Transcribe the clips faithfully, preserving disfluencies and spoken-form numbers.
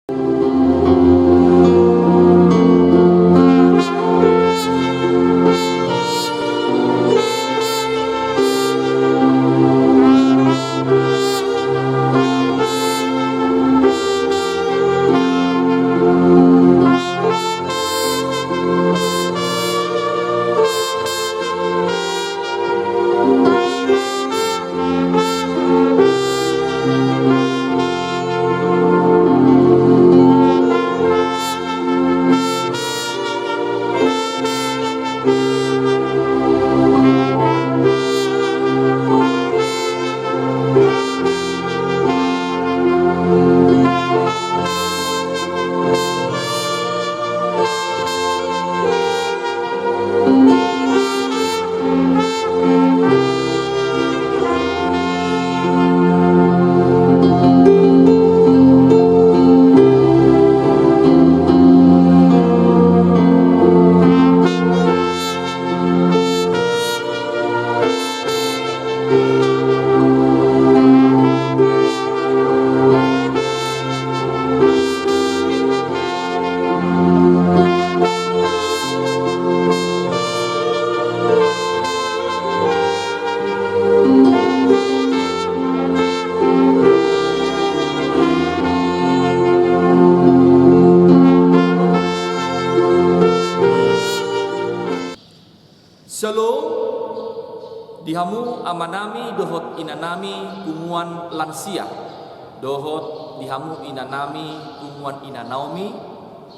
Syalom. Di hamu amanami dohot inanami punguan lansia, dohot di hamu inanami punguan ina Naomi,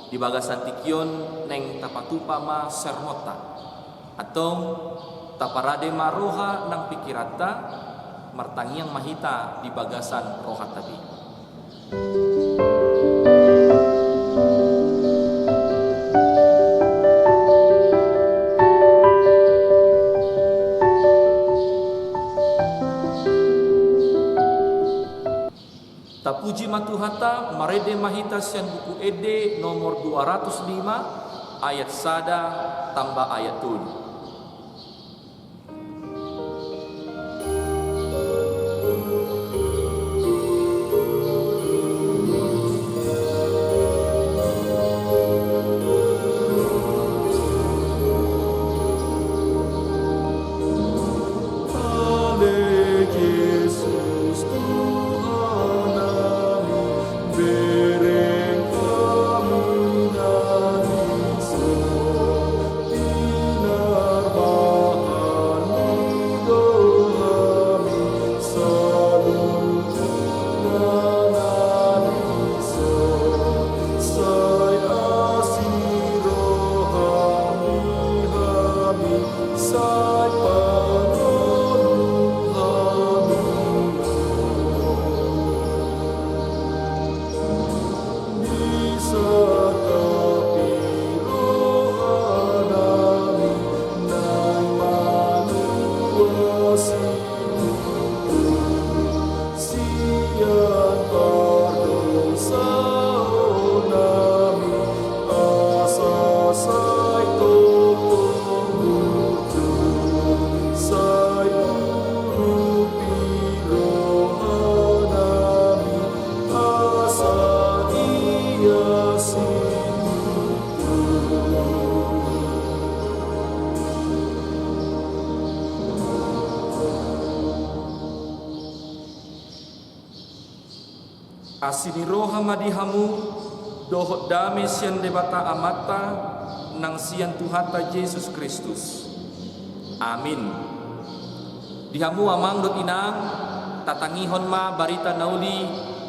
di bagasan tingki on naeng tapatupa ma sermonta. Antong, taparade ma roha nang pingkiranta, martangiang ma hita di bagasan rohanta be. Tapuji ma Tuhanta, marende ma hita sian Buku Ende nomor dua ratus lima, ayat sada tamba ayat tolu. Ale Jesus Tuhan nami, bereng hami na dison, pinarbahan Ni do hami saluhutna na dison, sai asi rohaM di hami, sai pangolu hami. Di sangkap ni roha nami, naeng malua situtu sian pardosaon nami, asa sai tongtong burju, sai urupi roha nami, asa ia situtu. Asi ni roha ma di hamu, dohot dame sian Debata Amanta, nang sian Tuhanta Jesus Kristus. Amin. Di hamu amang dohot inang, tatangihon ma barita na uli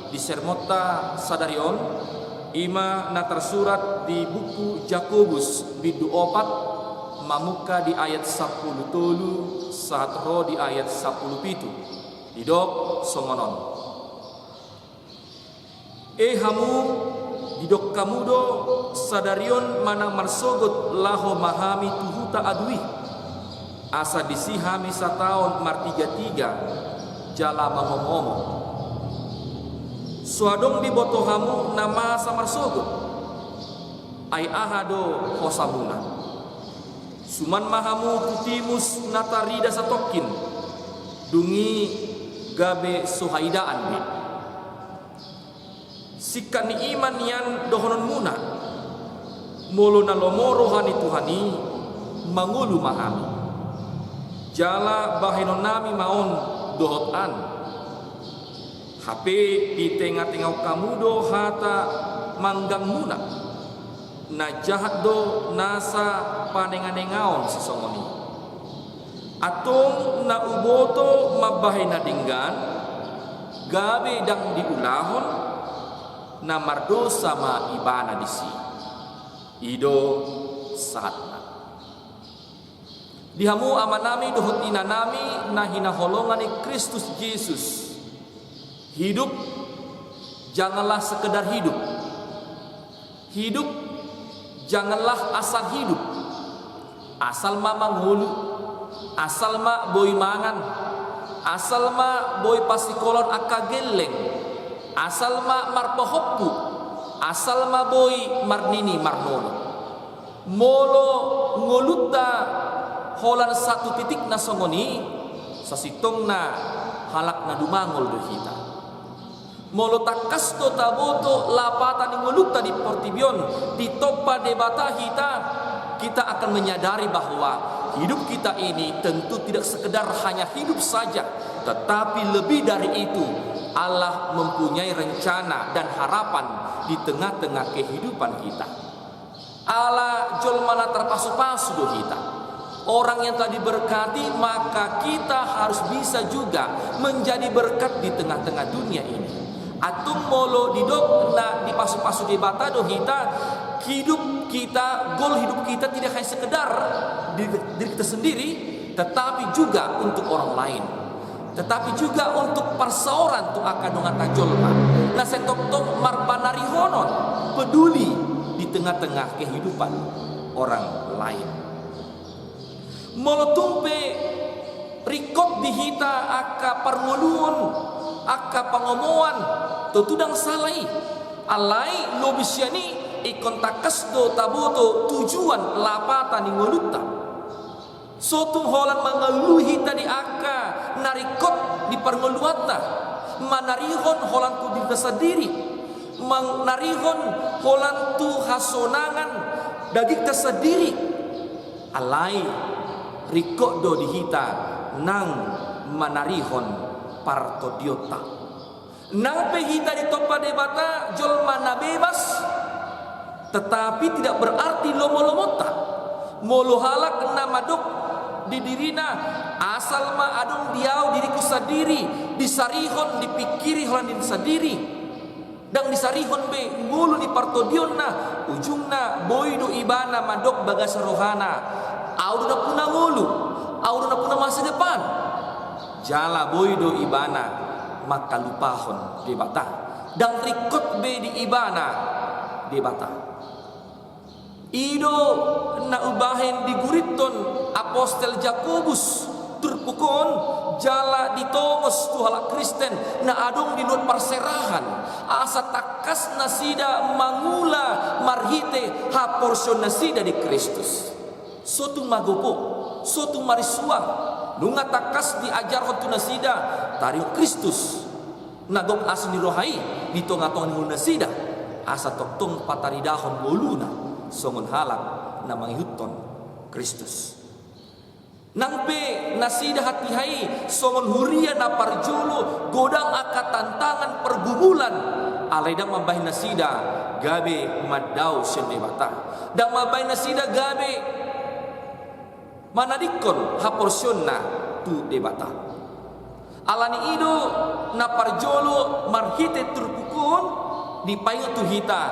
di sermonta sadari on, i ma na tarsurat di buku Jakobus bindu opat, mamungka di ayat sampulu tolu sahat ro di ayat sampulu pitu. Didok songon on. E hamu, didok hamu do, sadari on manang marsogot laho ma hami tu huta adui, asa disi hami sataon martigatiga jala mangomoomon. So adong diboto hamu na masa marsogot. Ai aha do hosamuna? Suman ma hamu tu timus na tarida satongkin, dung i gabe so haidaan be. Singkat ni i ma nian dohononmuna: Molo na lomo roha ni Tuhan i, mangolu ma hami. Jala bahenonnami ma on dohot an. Hape di tenga-tengahon hamu do hata manggangmuna. Na jahat do nasa panenga-nengaon sisongon i. Antong na huboto mambahen na denggan, gabe ndang diulahon, na mardosa ma ibana disi. I do sahatna. Di hamu amanami dohot inanami na hinaholongan ni Kristus Jesus. Hidup janganlah sekedar hidup. Hidup janganlah asal hidup. Asal ma mangolu, asal ma boi mangan, asal ma boi pasikolahon angka gelleng, asal ma marpahompu, asal ma boi marnini marnono. Molo ngolunta holan satu titik na songon i, sasintongna halak na dumangol do hita. Molo tangkas do taboto lapatan ni ngolunta di portibi on, ditompa Debata hita, kita akan menyadari bahwa hidup kita ini tentu tidak sekedar hanya hidup saja, tetapi lebih dari itu, Allah mempunyai rencana dan harapan di tengah-tengah kehidupan kita. Ala jolma na tarpasu-pasu do hita. Orang yang telah diberkati, maka kita harus bisa juga menjadi berkat di tengah-tengah dunia ini. Antong molo didok na dipasu-pasu Debata do hita, hidup kita, goal hidup kita tidak hanya sekedar diri, diri kita sendiri, tetapi juga untuk orang lain. Tetapi juga untuk parsaoran tu angka donganta jolma. Na sai tongtong marpanarihonon, peduli di tengah-tengah kehidupan orang lain. Molo tung pe ringkot di hita angka parngoluon, angka pangomoan, tontu ndang sala i. Alai lobi sian i ingkon tangkas do taboto tujuan lapatan ni ngolunta. So tung holan mangalului hita di angka na ringkot di parngoluanta, manarihon holan tu dirita sandiri, manarihon holan tu hasonangan dagingta sandiri. Alai ringkot do di hita nang manarihon partondionta. Nang pe hita ditompa Debata jolma na bebas, tetapi tidak berarti lomo-lomonta. Molo halak na mandok di dirina, asal ma adong di ahu diriku sandiri, disarihon, dipingkiri holan diri sandiri, ndang disarihon be ngolu ni partondionna, ujungna boi do ibana mandok bagasan rohana, ahu do nampuna ngolu, ahu do nampuna masa depan. Jala boi do ibana mangkalupahon Debata. Ndang ringkot be di ibana Debata. I do na umbahen digurithon apostel Jakobus turpuk on jala ditongos tu halak Kristen na adong di luat parserahan, asa tangkas nasida mangula marhite haporseaon nasida di Kristus. So tung magopo, so tung marisuang, nunga tangkas diajarhon tu nasida, tarihon Kristus na gok asi ni roha i di tonga-tonga ni ngolu nasida, asa tongtong pataridahon ngoluna songon halak na mangihuthon Kristus. Nang pe nasida hatiha i songon huria na parjolo godang angka tantangan pergumulan, alai ndang mambahen nasida gabe mandao sian Debata. Ndang mambahen nasida gabe manadingkon haporseaonna tu Debata. Ala ni i do na parjolo marhite turpuk on dipaingot tu hita,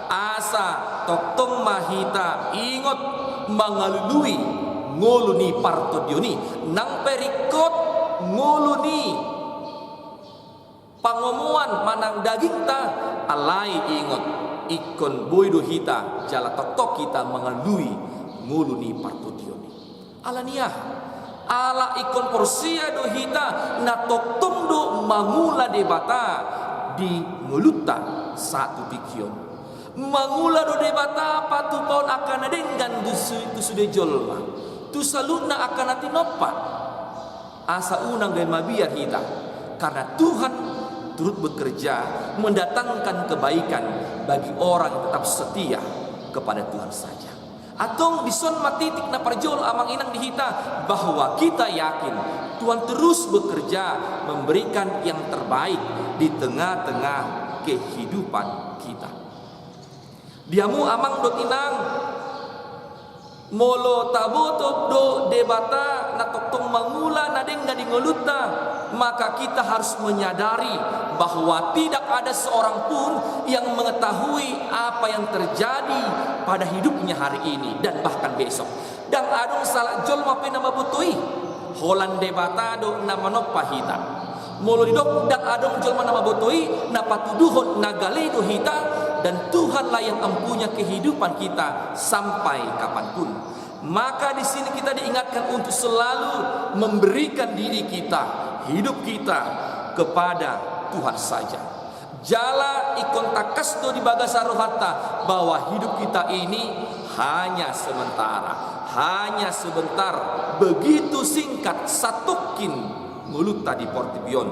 asa tongtong ma hita ingot mangalului ngolu ni partondion i. Nang pe ringkot ngolu ni pangomoan manang dagingta, alai ingot, ingkon boi do hita jala tongtong hita mangalului ngolu ni partondion i. Ala ni aha? Ala ingkon porsea do hita na tongtong do mangula Debata di ngolunta sahat tu tingki on. Mangula do Debata patupahon angka na denggan tu su-, tu sude jolma, tu saluhutna angka na tinompa. Asa unang gabe mabiar hita, karena Tuhan turut bekerja mendatangkan kebaikan bagi orang yang tetap setia kepada Tuhan saja. Antong dison ma titik na parjolo amang inang di hita, bahwa kita yakin Tuhan terus bekerja memberikan yang terbaik di tengah-tengah kehidupan kita. Di hamu amang dohot inang, molo taboto do Debata na tongtong mangula na denggan di ngolunta, maka kita harus menyadari bahwa tidak ada seorang pun yang mengetahui apa yang terjadi pada hidupnya hari ini dan bahkan besok. Ndang adong sahalak jolma pe na maboto i. Holan Debata do na manompa hita. Molo didok ndang adong jolma na maboto i, na patuduhon na gale do hita, dan Tuhanlah yang mempunya kehidupan kita sampai kapanpun. Maka di sini kita diingatkan untuk selalu memberikan diri kita, hidup kita kepada Tuhan saja. Jala ingkon tangkas do di bagasan rohanta bahwa hidup kita ini hanya sementara, hanya sebentar, begitu singkat, satongkin ngolunta di portibi on.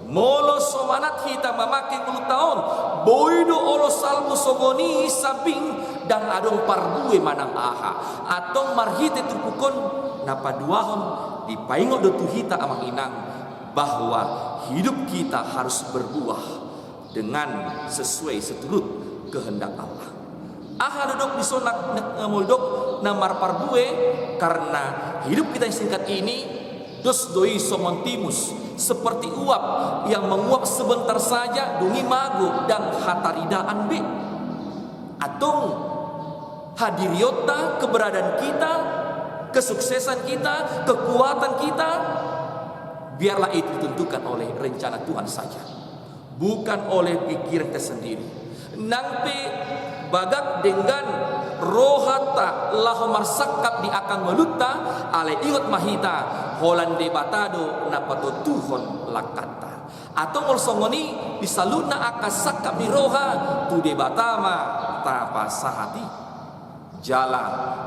Molo so manat hita mamangke ngolunta on, boi do olo salpu songon i sambing, ndang adong parbue manang aha. Antong marhite turpuk on na paduahon, dipaingot do tu hita amang inang, bahwa hidup kita harus berbuah dengan sesuai, seturut kehendak Allah. Aha do didok dison na, na, molo didok na marparbue? Karena hidup kita yang singkat ini, dos do i songon timus, seperti uap yang menguap sebentar saja, dung i mago, ndang hataridaan be. Antong hadirionta, keberadaan kita, kesuksesan kita, kekuatan kita, biarlah itu ditentukan oleh rencana Tuhan saja, bukan oleh pikiran kita sendiri. Nang pe bagak denggan rohanta laho marsangkap di angka ngolunta, alai ingot ma hita, holan Debata do na patotuhon langkanta. Antong molo songon i, di saluhutna angka sangkap ni roha, tu Debata ma tapasahat i. Jala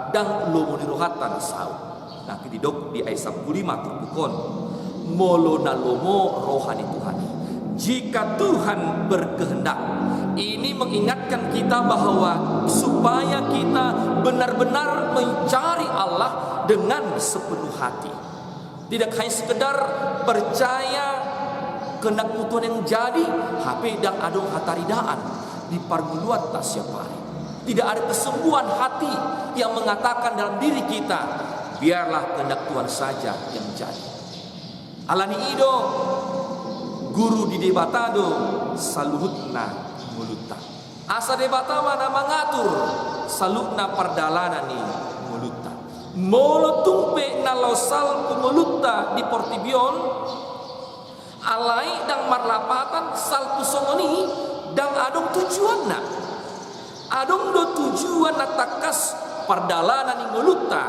ndang lomo ni rohanta na saut. Nangkin didok di ayat sampulu lima turpuk on, molo na lomo roha ni Tuhan i. Jika Tuhan berkehendak, ini mengingatkan kita bahwa supaya kita benar-benar mencari Allah dengan sepenuh hati. Tidak hanya sekedar percaya kehendak-Mu Tuhan yang jadi, hape ndang adong hataridaan di parngoluanta siap ari. Tidak ada kesungguhan hati yang mengatakan dalam diri kita, biarlah kehendak Tuhan saja yang jadi. Alani i do, guru di Debata do saluhutna ngolunta. Asa Debata ma na mangatur saluhutna pardalanan ni ngolunta. Molo tung pe na laho salpu ngolunta di portibi on, alai ndang marlapatan salpu songon i, ndang adong tujuanna. Adong do tujuan na tangkas pardalanan ni ngolunta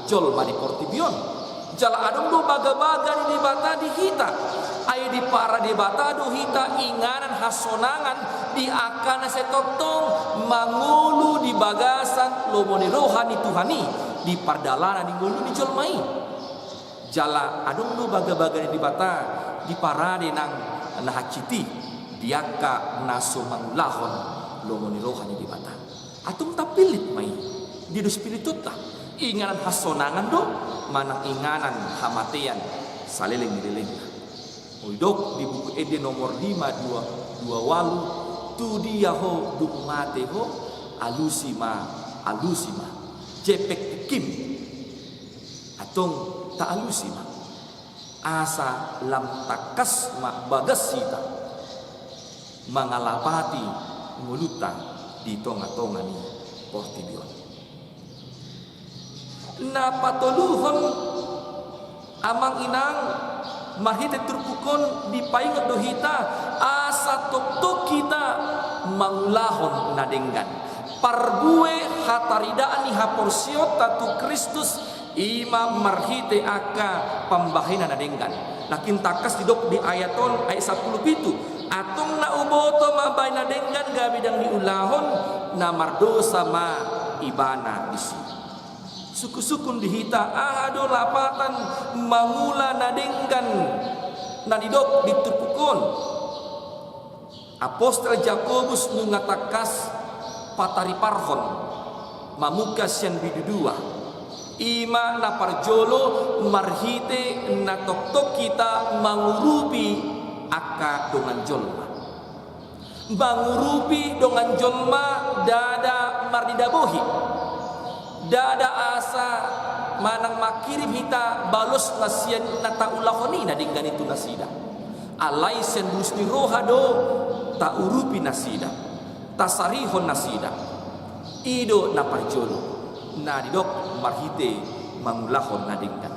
jolma di portibi on. Jala adong do bagabaga ni Debata di hita. Ai diparade Debata do hita inganan hasonangan di angka na sai tongtong mangolu di bagasan lomo ni roha ni Tuhan i di pardalanan ni ngolu ni jolma i. Jala adong do bagabaga ni Debata diparade nang na hansit i di angka na so mangulahon lomo ni roha ni Debata. Antong tapillit ma i. Dia do sipillitonta? Inganan hasonangan do manang inganan hamatean saleleng ni lelengna? Molo didok di Buku Ende nomor lima dua, dua walu, tu dia ho dung mate ho, alusi ma, alusi ma. Jepek tingkim. Antong taalusi ma. Asa lam tangkas ma bagas hita mangalapati ngolunta di tongatonga ni portibi on. Na patoluhon, amang inang, marhite turpuk on dipaingot do hita asa tongtong hita mangulahon na denggan. Parbue hataridaan ni haporseaonta tu Kristus i ma marhite angka pambahenan na denggan. Nangkin tangkas didok di ayat on, ayat sampulu pitu, antong na huboto mambahen na denggan gabe ndang diulahon, na mardosa ma ibana disi. Sungkunsungkun di hita, aha do lapatan mangula na denggan na nidok di turpuk on? Apostel Jakobus nunga tangkas patariparhon mamungka sian bindu dua, i ma na parjolo marhite na tongtong hita mangurupi angka dongan jolma. Mangurupi dongan jolma ndada marnida bohi, ndada asa manang mangkirim hita balosna sian na taulahon i na denggan i tu nasida. Alai sian bulus ni roha do taurupi nasida, tasarihon nasida. I do na parjolo na didok marhite mangulahon na denggan.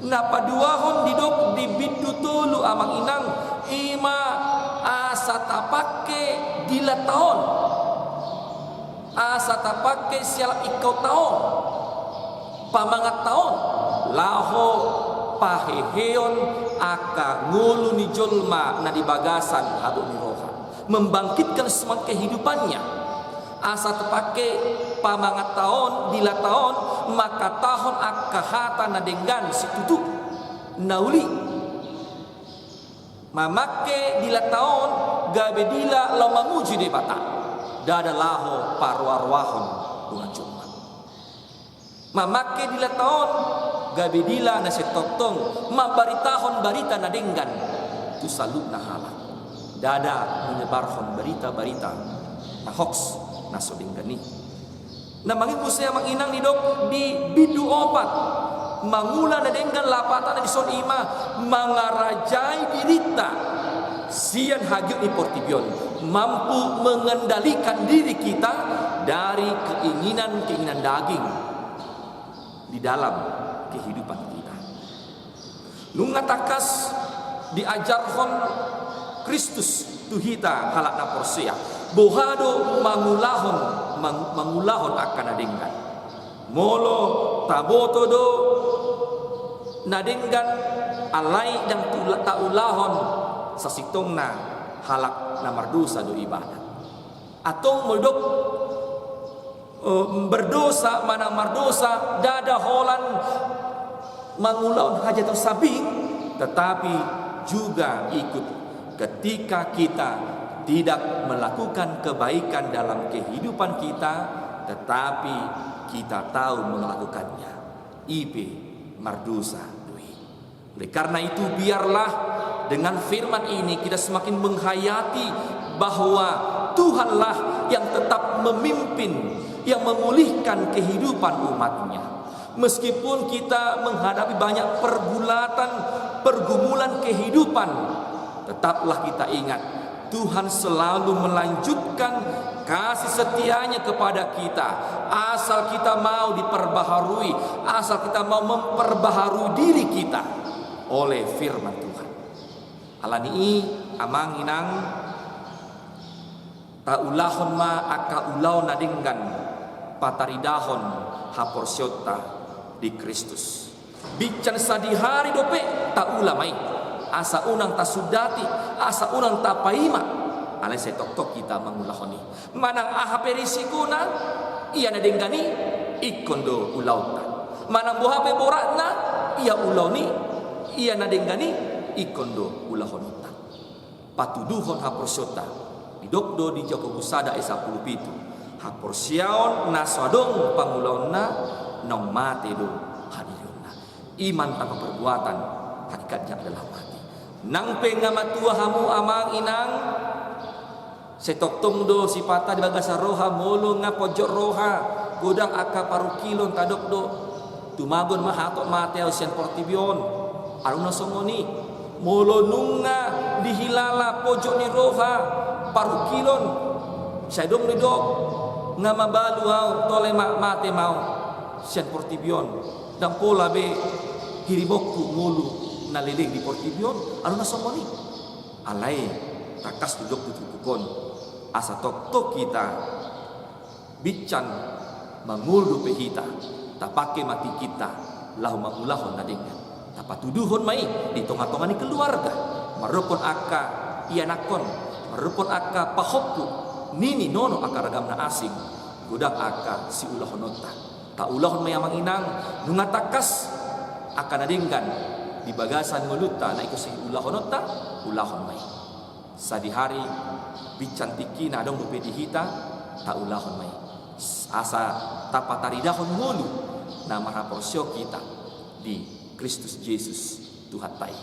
Na paduahon didok di bindu tolu, amang inang, i ma asa tapangke dilata on, asa tapangke sialap ingkauta on, pamanganta on, laho paheheon angka ngolu ni jolma na di bagasan habot ni roha, membangkitkan semangat kehidupannya. Asa tapangke pamanganta on, dilata on, mangkatahon angka hata na denggan situtu, na uli. Mamangke dilata on gabe dila laho mamuji Debata, ndada laho paroaroahon dongan jolma. Mamangke dilata on gabe dila na sai tongtong mambaritahon barita na denggan tu saluhutna halak, ndada menyebarhon barita-barita na hoax, na so denggan i. Na mangihut muse, amang inang, didok di bindu opat, mangula na denggan lapatan na dison i ma mangarajai dirinta sian hagiot ni portibi on, mampu mengendalikan diri kita dari keinginan-keinginan daging di dalam kehidupan kita. Nunga tangkas diajarhon Kristus tu hita halak na porsea, boha do mangulahon, mang-, mangulahon angka na denggan. Molo taboto do na denggan, alai ndang tu-, taulahon, sasintongna halak na mardosa do ibana. Atau molo didok, eh, berdosa manang mardosa, ndada holan mangulahon hajahaton sambing, tetapi juga ikut ketika kita tidak melakukan kebaikan dalam kehidupan kita, tetapi kita tahu melakukannya, i pe mardosa do i. Oleh karena itu, biarlah dengan firman ini kita semakin menghayati bahwa Tuhanlah yang tetap memimpin, yang memulihkan kehidupan umat-Nya. Meskipun kita menghadapi banyak pergulatan, pergumulan kehidupan, tetaplah kita ingat, Tuhan selalu melanjutkan kasih setia-Nya kepada kita, asal kita mau diperbaharui, asal kita mau memperbaharui diri kita oleh firman Tuhan. Alani i, amang inang, taulahon ma angka ulaon na denggan pataridahon haporseaonta di Kristus. Bincan sadihari dope taula ma i, asa unang tasundati, asa unang tapaima, alai sai tongtong hita mangulahon i. Manang aha pe risikona, ia na denggan i, ingkon do ulaonta. Manang boha pe boratna, ia ulaon i, ia na denggan i, ingkon do ulahononta. Patuduhon haporseaonta. Didok do di Jakobus sada ayat sampulu pitu, haporseaon na so adong pangulaonna, naung mate do hadirionna. Iman tanpa perbuatan hakikatnya adalah mati. Nang pe nga matua hamu, amang inang, sai tongtong do sipata di bagasan roha, molo nga ponjot roha, godang angka parungkilon, tadok do, tumagon ma hatop mate ahu sian portibi on. Alana songon i, molo nunga dihilala ponjot ni roha, parungkilon, sai dong didok, nga mabalu ahu, tole ma mate ma ahu sian portibi on. Ndang pola be hirimonku ngolu na leleng di portibi on, alana songon i. Alai tangkas didok tu turpuk on, asa tongtong hita bincan mangolu dope hita, tapangke ma tingkinta laho mangulahon na denggan. Tapatuduhon ma i di tongatonga ni keluarga, mandokkon angka ianakhon, mandokkon angka pahompu, nini, nono, angka ragam na asing, godang angka siulahononta. Taulahon ma i, amang inang, nunga tangkas angka na denggan di bagasan ngolunta na ingkon siulahononta, ulahon ma i. Sadihari binsan tingkina adong dope di hita, taulahon ma i. Asa tapataridahon ngolu na mahaporseaon hita di Kristus Jesus Tuhanta i.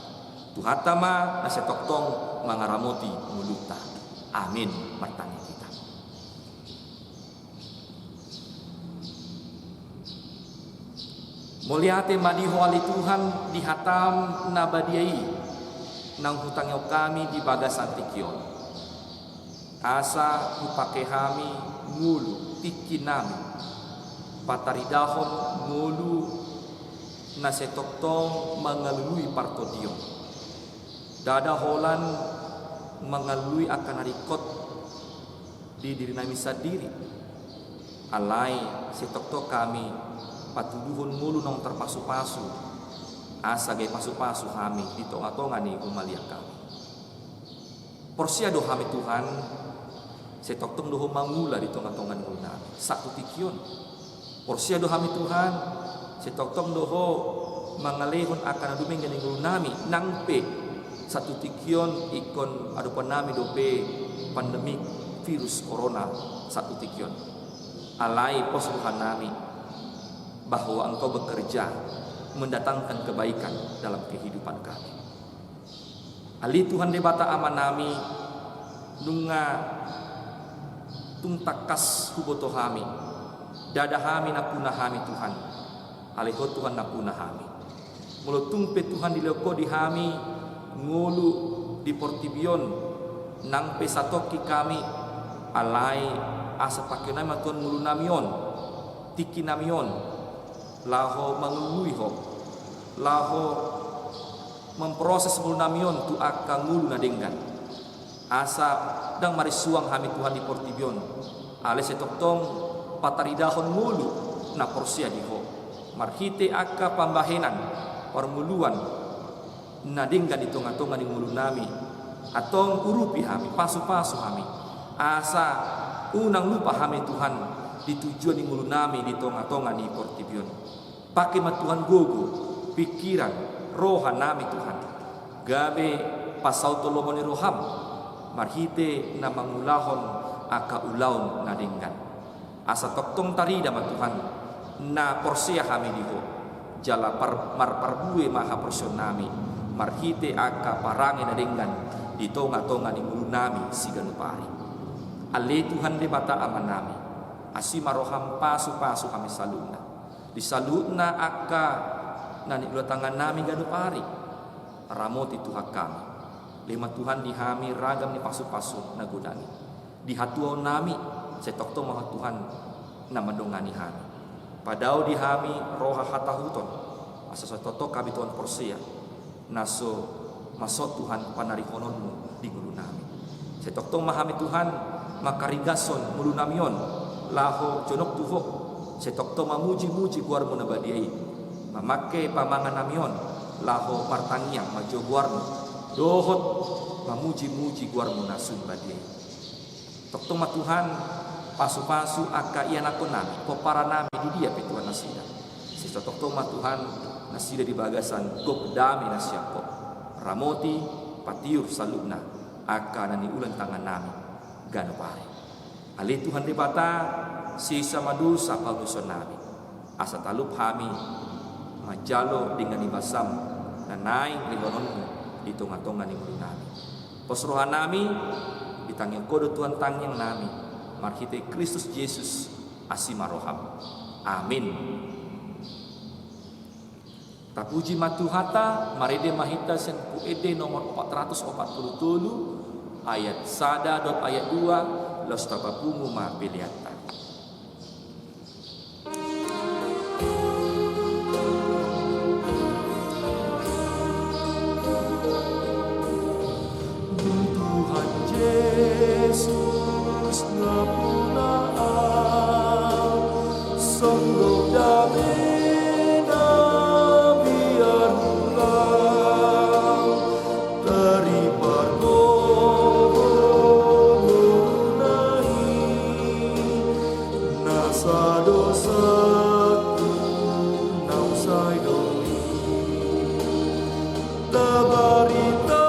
Tuhanta ma na sai tongtong mangaramoti ngolunta. Amin. Martangiang hita. Mauliate ma di Ho ale Tuhan di hataM na badia i, naung hutangihon hami di bagasan tingki on. Asa hupake hami ngolu tingkinami pataridahon ngolu na sai tongtong mangalului partondion. Ndada holan mangalului angka na ringkot di dirinami sandiri. Alai sai tongtong hami patuduhon ngolu naung tarpasupasu, asa gabe pasupasu hami di tongatonga ni humaliang hami. Porsea do hami Tuhan, sai tongtong do Ho mangula di tongatonga ni ngolunami sahat tu tingki on. Porsea do hami Tuhan, sai tongtong do Ho mangalehon angka na dumenggan di ngolunami, nang pe sahat tu tingki on ingkon adopannami dope pandemi virus corona sahat tu tingki on. Alai pos rohanami bahwa Engkau bekerja mendatangkan kebaikan dalam kehidupan kami. Ale Tuhan Debata Amanami, nunga tung tangkas huboto hami, ndada hami nampuna hami Tuhan, alai Ho Tuhan nampuna hami. Molo tung pe Tuhan dilehon Ho di hami ngolu di portibi on, nang pe satongkin hami, alai asa pakeonami ma Tuhan ngolunami on, tingkinami on, laho mangalului Ho, laho mamproses ngolunami on tu angka ngolu na denggan. Asa ndang marinsuang hami Tuhan di portibi on, alai sai tongtong pataridahon ngolu na porsea di Ho. Marhite angka pambahenan, parngoluan na denggan di tongatonga ni ngolunami, antong urupi hami, pasupasu hami, asa unang lupa hami Tuhan di tujuan ni ngolunami di tongatonga ni portibi on. Pake ma Tuhan gogo, pingkiran, rohanami Tuhan, gabe pasaut lomo ni rohaM, marhite na mangulahon angka ulaon na denggan. Asa tongtong tarida ma Tuhan, na porsea hami di Ho, jala par-, marparbue ma haporseaonnami, marhite angka parange na denggan di tongatonga ni ngolunami siganup ari. Ale Tuhan Debata Amanami, asi ma rohaM pasupasu hami saluhutna. Di saluhutna angka na niula tangannami ganup ari, ramoti Tuhan hami. Lehon ma Tuhan di hami ragam ni pasupasu na godang i. Di hatuaonnami, sai tongtong ma Ho Tuhan na mandongani hami. Padao di hami roha hatahuton, asa sai tongtong hami Tuhan porsea na so mansai Tuhan panarihononMu di ngolunami. Sai tongtong ma hami Tuhan mangkaringashon ngolunami on, laho jonok tu Ho, sai tongtong mamujimuji goarMu na badia i, mamangke pamanganami on, laho martangiang manjou goarMu, dohot mamujimuji goarMu na sun badia i. Tongtong ma Tuhan pasupasu angka ianakhonnami, pomparanami, di dia pe Tuhan nasida. Sai tongtong ma Tuhan nasida di bagasan gok dame na sian Ho. Ramoti, patiur saluhutna angka na niula ni tangannami ganup ari. Ale Tuhan Debata, sesa ma dosa pamusoonnami, asa talup hami manjalo denggan ni basaM na naeng lehononMu di tongatonga ni ngolunami. Pos rohanami, ditangihon Ho do Tuhan tangiangnami, marhite Kristus Jesus, asi ma rohaM. Amin. Tapuji ma Tuhanta, marende ma hita sian Buku Ende nomor opat ratus opat pulu tolu, ayat sada dohot ayat dua, laos tapapungu ma peleanta. Tuhan Jesus, ngapuna au, songgop dame na biar ulang, taribar gogo ngoluna i, nasa dosa tu naung sai dong i. Tabarita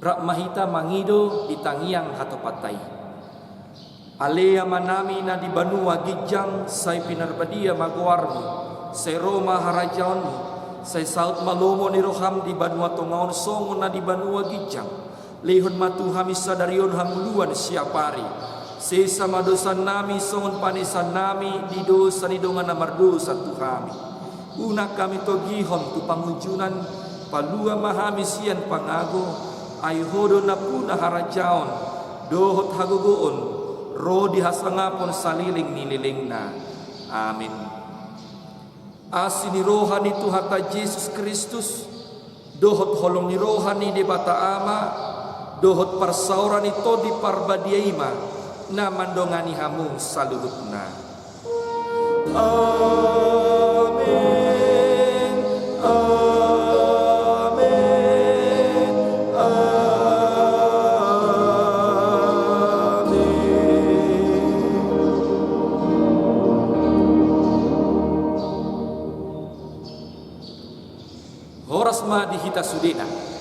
Rap ma hita mangido di tangiang hatopanta i. Ale Amanami na di banua ginjang, sai pinarbadia ma goarMu, sai ro ma harajaonMu, sai saut ma lomo ni rohaM di banua tonga on songon na di banua ginjang. Lehon ma tu hami sadari on hangoluan siapari. Sesa ma dosannami songon panesannami di dosa ni dongan na mardosa tu hami. Unang hami togihon tu pangunjunan, palua ma hami sian pangago, ai Ho do nampuna harajaon, dohot hagogoon, ro di hasangapon saleleng ni lelengna. Amin. Asi ni roha ni Tuhanta Jesus Kristus, dohot holong ni roha ni Debata Ama, dohot parsaoran ni Tondi Parbadia i ma na mandongani hamu saluhutna. Amen. Amen. Amen. Horas ma di hita sudena.